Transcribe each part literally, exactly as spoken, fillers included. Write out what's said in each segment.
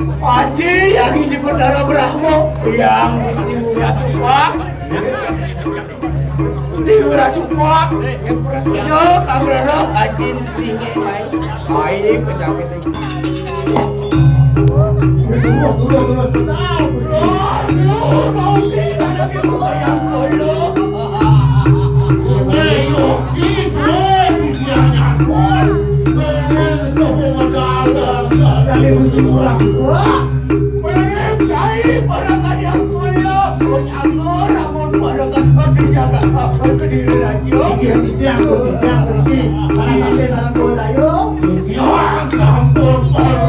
Aji, yang ini Betara Brahma, yang Gusti Ngurah Cupak. Gusti Ngurah Cupak. Aduh, kabrara, ajin seringnya, mai. Mai, pejabat ini. Lurus, lurus, lurus. Benar, Gusti. Aduh, mau pindah lagi ke wayang kolo. Eh, yo, Gusti, semua dunia nyangkut. Bener, semua dalam. Dari Gusti Ngurah Cupak. Mereka cai para kadiang kula, bocah anggur, amun para ka-, dijaga, kediri raja. Iya, iya, iya, iya. Mana sampai sana kula dayo? Iya, sampun para.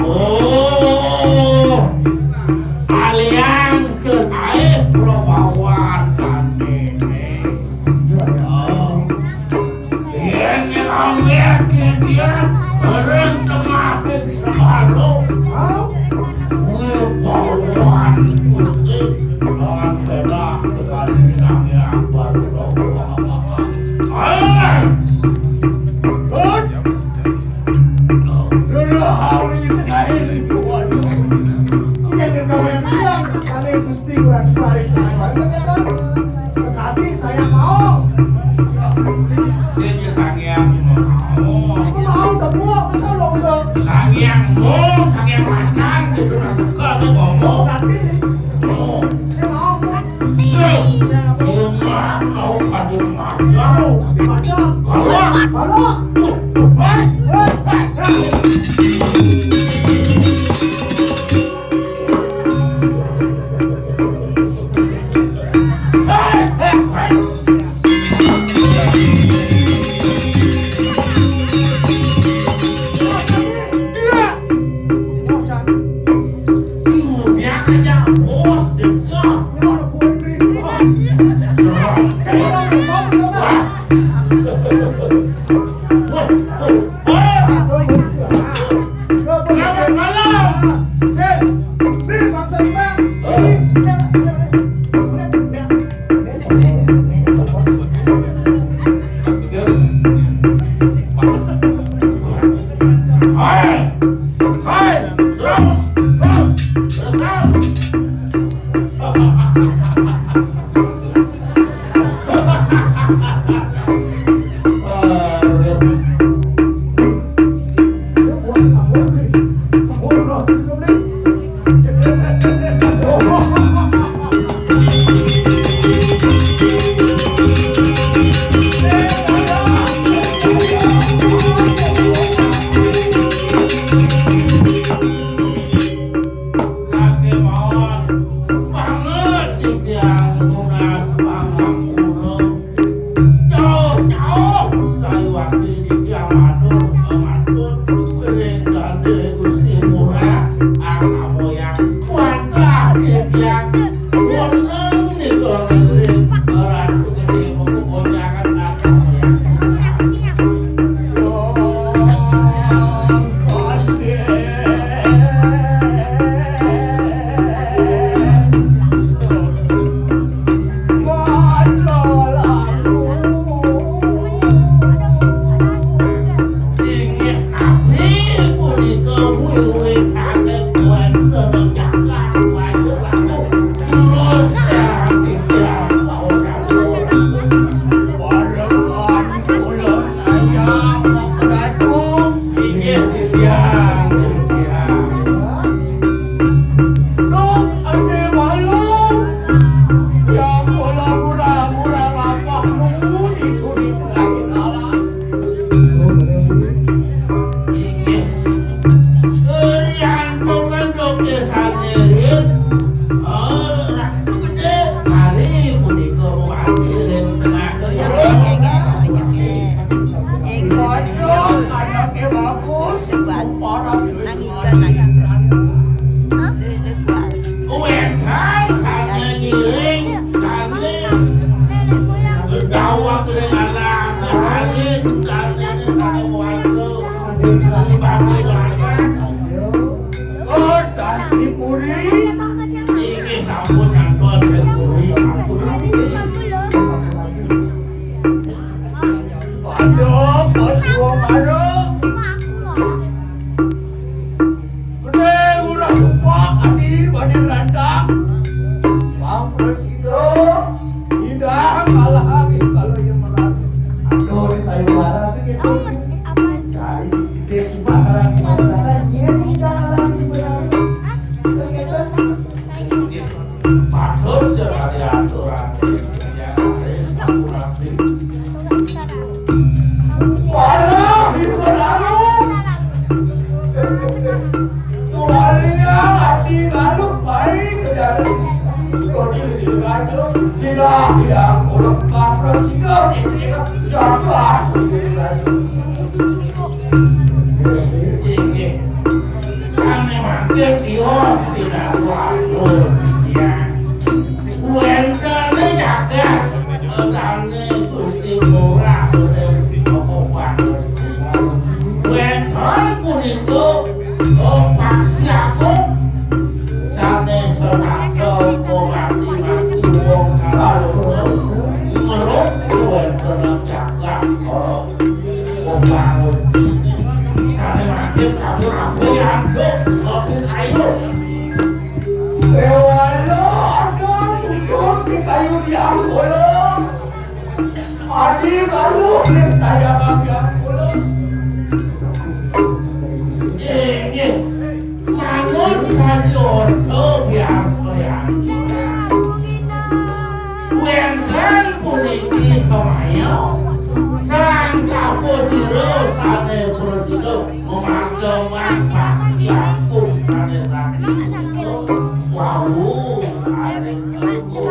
Oh, alian sesae prabawan tandene. Yen nyelamyake dia, bareng temahin selalu. Prabawan putih, jangan beda sekali nang yang baru. Ayo! Hut! Lho, lho, hari ini tengah ini, waduh. Iya, kita yang bilang, kami Gusti kurang paring tangan, ternyata sekali saya mau. Sing ya Sang Hyang mau. Aku mau, udah gua, masa lo udah? Sang Hyang mau, Sang Hyang macan, gitu, rasa kami ngomong. Nanti nih. Mau. Saya mau, mau. Iya, mau. Mau, mau, mau, mau. Mau. Mau. Waduh, anaknya bagus. Parah, nangis kan, nangis. Hah? Wénten sané ngiring dané. Dawuh gedé ngalah sehari dané sané waduh. Ibane ngalah. Oh, tas dipuri. Inggih sampun nyantos dipuri, sampun. Aduh, bos wong anu. Gedé murah tupak ati badé rantang. Bang Presiden, tidak kalah lagi kalau yang menang. Aduh, di sayembara sih gitu. Cai, dia cuma sarang gimana, nyeri tidak kalah lagi benar. Gitu, gitu. Patut sekali aturan. Walah, ibu lalu. Tualia ati lalu baik ke jalan. Kodi di raja, sila yang orang kapra sila di jaga. Inggih. Sané mangke tios pinanggih atur, ya. Wénten jagat, sané Gusti Ngurah, Bapak Bagus. Wénten punika, Paksi Agung, sané setata ora mati wong karo. Ngeruh wénten jagat, Bapak Gusti. Sané mangke sampun rampung, ya, ngopi kayu. Déwala ada susut di kayu tiang bolong. Adi galuh ning saya tiang bolong. Inggih, manut kadi orta biasa, ya. Wénten puniki samaya sang sapu sira sané prasida Manggaman pasti aku sané sakti. Wau, aring aku.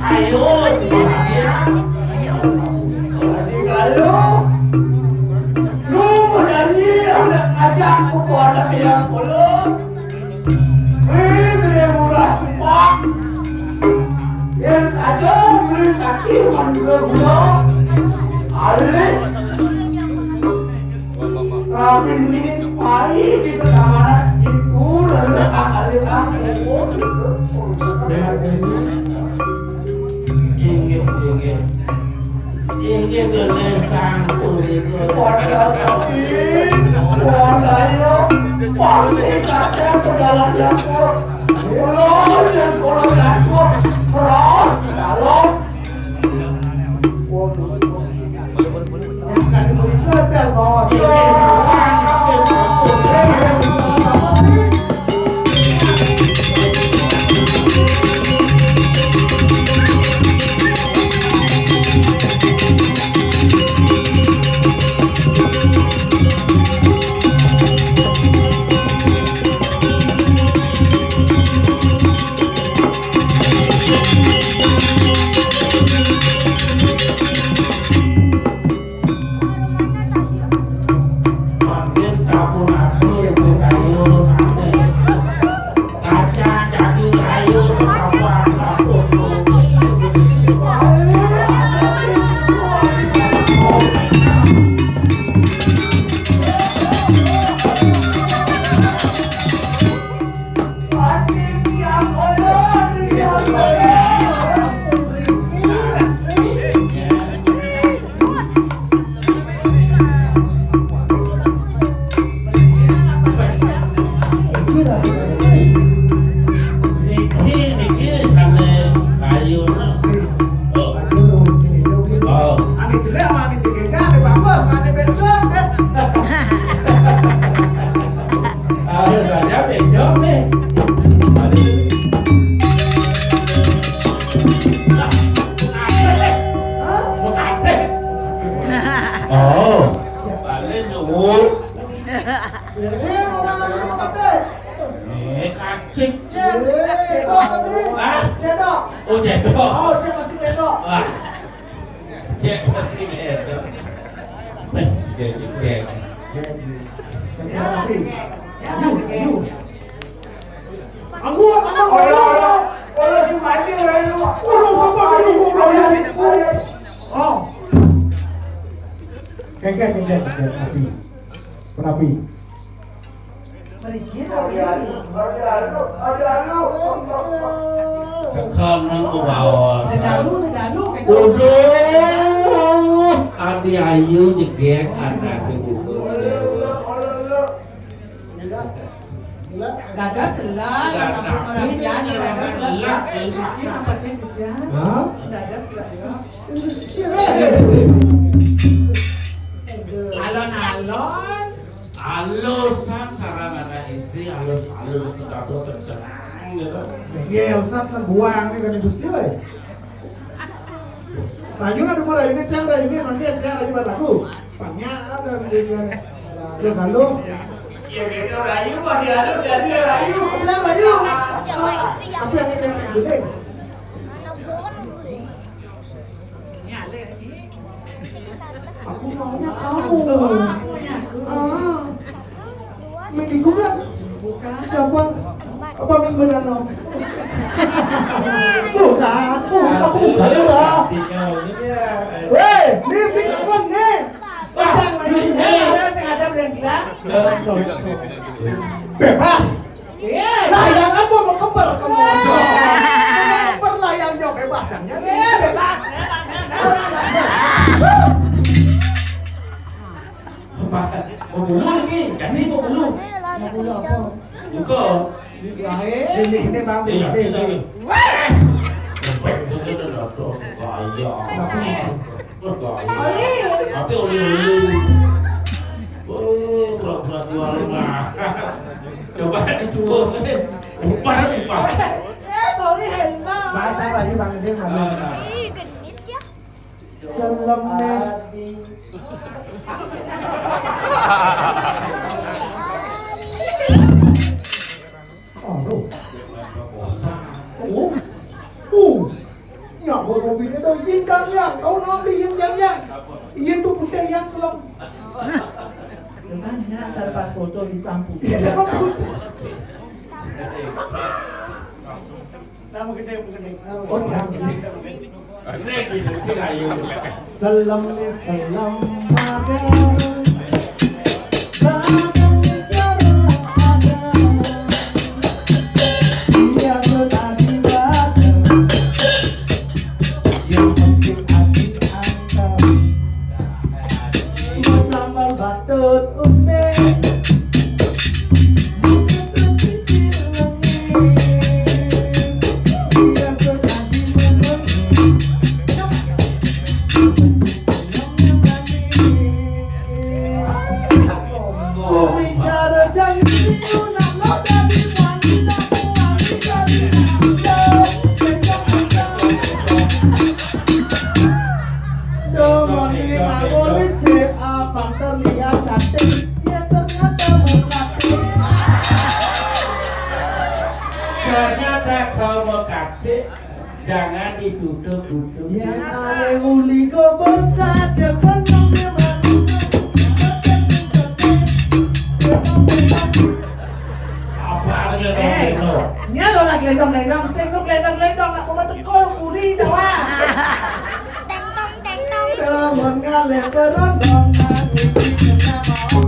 Ayo, ya. Ayo, lu mau nyanyi, anak ngajak aku ke anak yang polo. Wih, gedé murah sumpah. Yén saja beli sakti mandura gula. Alih. Rabin ini pai di pertamanan ibu lalu alih aku. Inggih, inggih. Inggih, Dene Sang Punika. Wadah, wadah, ayo. Pasti kasih pejalan yang kuat. Kulo dan kulo yang kuat. Terus, kalau. Waduh. Yang sekali berikut, ya, bos. Mangkin sampun atur, sayur, ate. Kacang, daging, sayur, sampun, sampun. Niki, niki sané kayuné. Oh. Oh. Ane jelek, ane jegege, ane bagus, ane bencong, eh. Ah, saya bencong nih. Ane Hah? Bukan. Oh. Balik tuh. Eh, orang apa teh? Eh, kacik. Cek, cek, cek, cek. Hah? Cek, cek. Oh, cek. Oh, cek pasti cek. Ah. Cek pas ini ya. Jadi kayak. Ayo, ayo. Anggur, anggur, anggur, anggur. Kalau si mati, orang itu. Kalau sama dulu, orang itu. Oh. Kengkek, kengkek, kengkek, api. Penapi? Sekarang ke bawah. Udah. Adi ayu jegek anak ibu. Dadah selah, sampai merapian, dadah selah. Ini tempatnya juga. Hah? Dadah selah, ya. Alon-alon. Alusan sarang anak istri, alus-alus kita tuh tercengang gitu. Nggih, Elsa sebuang nih kan Gusti, weh. Rayu ada mau rayu ini, tiang rayu ini, nanti tiang rayu buat lagu. Banyak ada yang dia. Ya, kalau. Ya, gitu, rayu, ada lalu, jadi rayu. Tiang rayu. Tapi ada yang gede. Aku maunya kamu. Ah. Minggu kan? Bukan. Siapa? Apa minggu nano? Bukan. Bukan. Aku bukan ya, Pak. Weh, ini fix apa nih? Bocah lagi. Eh, ada sing ada brand gila. Bebas. Iya. Lah, yang apa mau keper ke motor? Mau keper lah yang jauh bebas, yang nyari. Iya, bebas. Mau bulu lagi, ganti mau bulu. Mau bulu apa? Buka. Ini, ini, Bang. Iya, ini, iya, ini. Iya. Sampai itu dia dah datang. Bahaya. Bahaya. Oli. Tapi oli-oli. Oh, pura-pura jual rumah. Coba disuruh. Upah, upah. Eh, sorry, Helma. Baca lagi, Bang Edil, Bang. Ah. Ih, genit ya. Selemes. Oh, oh. Uh. Nya baru bini dah izin dan yang. Kau nak izin yang, yang, yang. Izin tu putih yang selem. Tanya cara pas foto di kampung. Iya, kampung. Nama gede, gede. Oh, ya. Ini gini, sih, ayo. Selem ni selem bagai, bagai cara ada. Dia bertadi bagai. Yang penting hati anteng. Bersambal batut unik. Ternyata mau katik. Ternyata kau mau katik, jangan ditutup-tutup. Yang ada uli gobor saja. Apa artinya? Eh, nya lo lagi lendong-lendong, sing lo lendong-lendong, nak mau tekol kuri dah. Teng tong, teng tong. Temen ngalih berondong, nangis di tengah mau.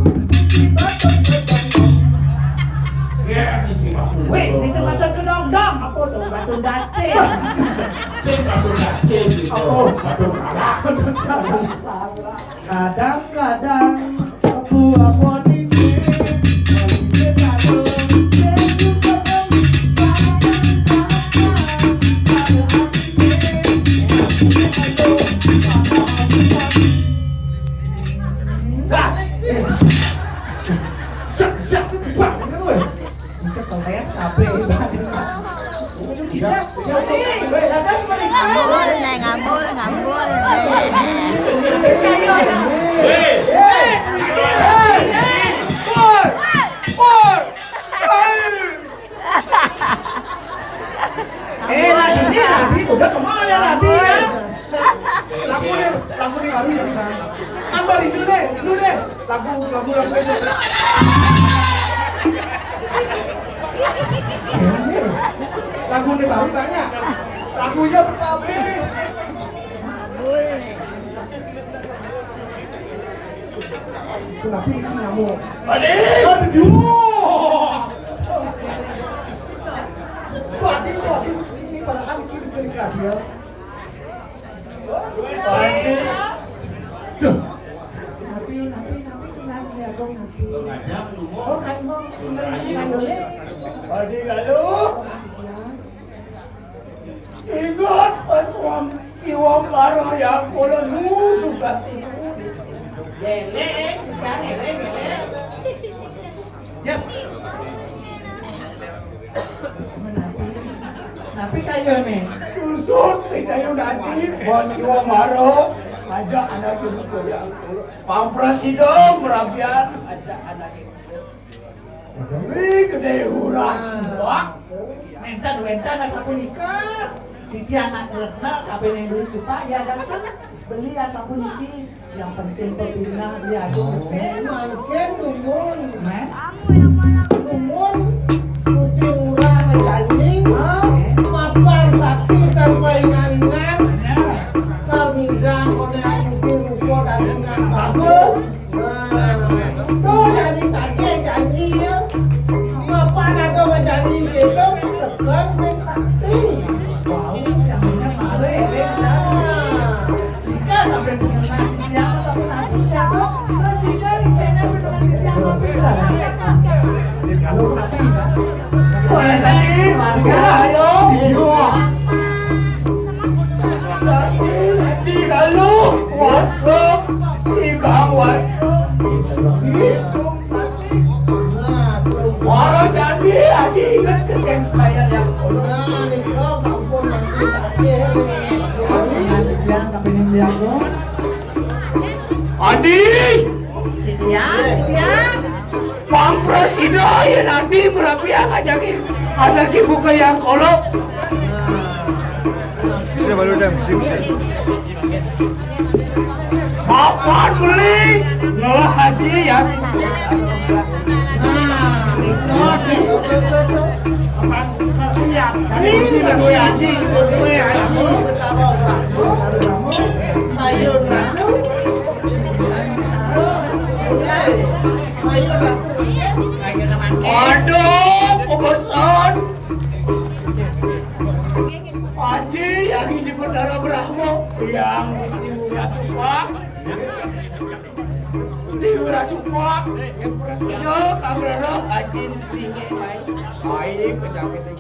Weh, ini si Batur kedondong. Apa dong, Batur Dacin? Sing Batur Dacin gitu. Apa? Batur salah. Batur salah. Salah. Kadang-kadang buah poniku. Siap, siap, cepat, bener, weh. Buset, kalau kayak S K P. Ngambul, nah, ngambul, ngambul. Hei, hei, hei, hei. Eh, lagi ni, lagi udah kemana lagi ya? Lagu ni, Kan bari dulu deh, dulu deh. Lagu, lagu, lagu. Lagu ini baru banyak. Lagunya Betawi. Kenapa ini ngamuk? Adik! Aduh! Tuh, adik, tuh, adik. Ini pada kan bikin, bikin dia. Napi, napi, napi, tunas ni agung napi. Oh, kan mau, tinggal ini ayo le. Adi kayu. Ingat pas wam siwam marang yang kula nuduh kasih. Lele, jangan lele, lele. Yes. Napi kayu ni? Susut, kayu nanti, bos Iwa Maro, aja anak ibu kuliah. Pang presiden merabian, aja anak ibu. Wih, gede urang, sumpah. Mentan, mentan, asa punika. Titi anak Kresna, kabeh yang beli cupak, ya datang. Beli asa puniki. Yang penting pepinah dia aja ngecek. Mangkin dumun. Meh? Dumun, kucing urang janji. Hah? Mapar sakti tanpa ingan-ingan. Ya. Kal ngidang oleh ayu rupa dagangan bagus. Nah, tuh jadi tagih janji ya. Mapar ada janji gitu, tekan sing sakti. Bau yang punya mare, ya. Nah. Ika sampai punya nasi siang, sampai nanti jatuh. Presiden, icenya punya nasi siang, apa itu? Kalau nanti, boleh saja. Ayo. Nanti kalau wasok, ikang wasok. Wara candi, adi inget ke geng Senayan yang kono. Adi! Iya, iya. Pang presida, ya nanti merapi yang ajaki. Ada ki buka yang kolok. Bisa baru dah, bisa, bisa. Papan beli ngelah haji ya. Nah, itu, itu, itu, itu. Apa? Iya. Tadi mesti berdua haji, berdua ya. Ayo, ratu. Ayo, ratu. Aduh, pembosan. Aji, yang ini Betara Brahma, yang Gusti Ngurah Cupak. Gusti Ngurah Cupak, yang presida kagrara ajin seringe mai. Baik, kejaket.